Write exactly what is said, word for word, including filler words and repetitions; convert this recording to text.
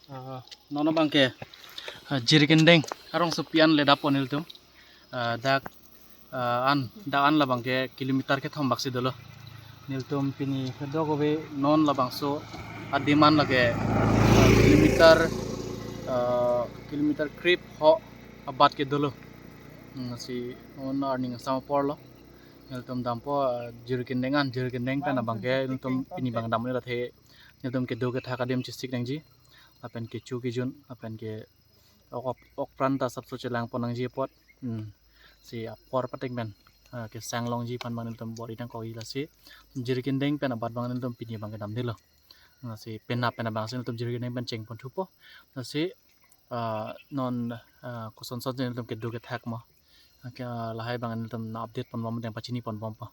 Ah, non abangke, ah, Jirikindeng arongsopi an le dap-o nelitum. Ah, dak, ah, an, dak an labangke kilometer kethom baksi dolo. Nelitum pini kedokave non labangso adim an lake, ah, kilometer, ah, kilometer krip ho abat ke dolo. Hmm, si non arni asam apor lo. Nelitum dampo, ah, Jirikindeng an, Jirikindeng pen abangke nelitum pini abang damlo athe nelitum kedo kethak adim chesik nangji. Lapen kecho kejun, lapen ke ok, ok, ok pran ta asapso chelangpon nangji apot. Hmm. Si apor patik pen, ah, kesang longji aphan abang nelitum bor-i nangkokji, lasi Jirikindeng pen abat abang nelitum pini abangke damdelo. Lasi penap pen abangsi nelitum Jirikindeng pen chengpon thupo. Lasi, ah, non, ah, kosonson si nelitum kedo kethak mo. Anke, ah, lahai abang nelitum na update ponbom, deng pachini ponbompo.